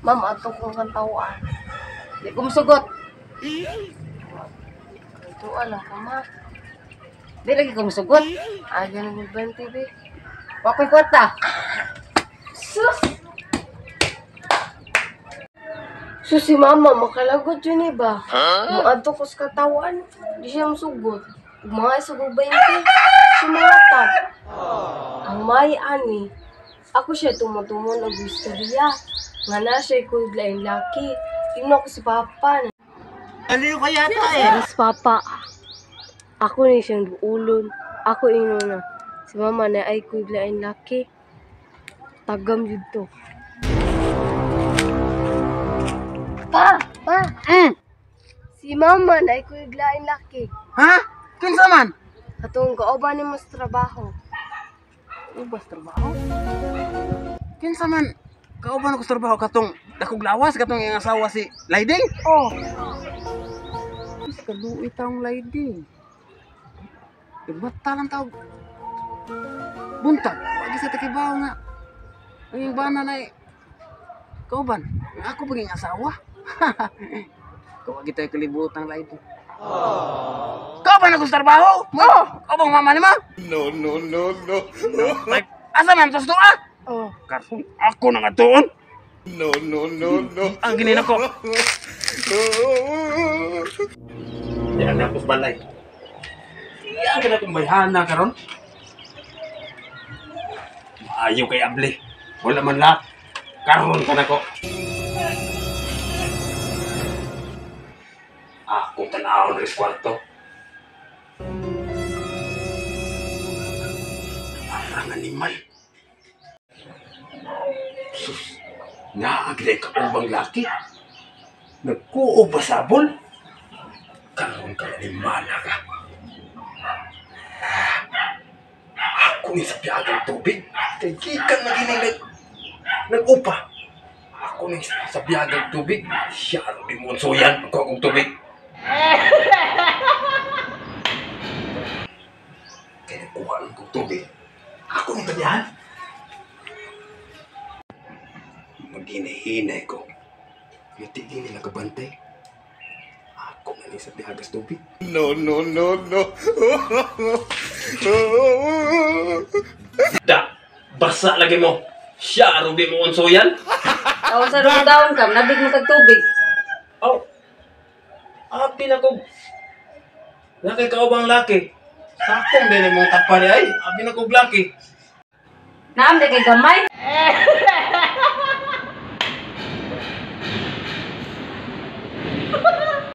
Ma'am, ato kong kantawan. Di ko musugot. Ito alam ko, ma. Di lagi ko musugot. Ay, ganun yung 20, be. Wa ko'y kwarta. Sus! Sus, si mama, makalagot yun eh ba? Huh? Muadto ko sa katawan, di siya musugot. Mga isugog 20, sumatag. Ang may ani, ako siya tumutumon og istorya. Nga na siya kuyog laing laki. Tingnan ko si Papa. Aliw ka yata eh. Mas Papa, ako ni siyang duulon. Ako ino na. Si mama na ay kuyog laing laki. Tagam yun to. Pa! Pa! Si mama na ay kuyog laing laki. Ha? Kinsa man? Katong kauban nimo sa trabaho. Ubas trabaho? Kinsa man? Kauban ko sa trabaho katong dakog lawas katong iyang asawa si Laiding? Oh. Mas kaluoy taong Laiding. Ibata lang tawag. Buntag, wagi sa takibaw nga. Ang iyang bana na kauban, ako paging asawa. Kawagi tayo kalibutan Laiding. Kauban ako sa trabaho? Oh! Kaubang mama ni ma? No, no, no, no. Asa man sa ah? Oh. Karon ako na nga tuon. No, no, no, no. Ang ginin ako. Di ang ako sa balay. Di ang gina akong bayhana karon. Maayo kay abli. Wala man la. Karon ka nako. Ako tan-awon rin sa kwarto. Parang animal. Sus, naagday ka ubang laki. Nagkuo ba sabol? Karon ka animala ka. Ako ni sa piagang tubig. Kay gikan na gining nag-upa. Ako ni sa piagang tubig. Siya ang di mo suyan. Ako akong tubig. Kaya nagkuha lang kong tubig. Ako ni tabihan. Maghinay-hinay ko. Ngiti nila kabantay. Ako na ni sa piagas tubig. No, no, no, no. Da, basa lagi mo. Siya, arubi mo unsoyan. Taon sa daon kam, nabig mo kag tubig. Oh, abi na ko. Laki ka ubang laki. Sakong din mong tapari ay. Abi na kog laki. Naam di kay gamay.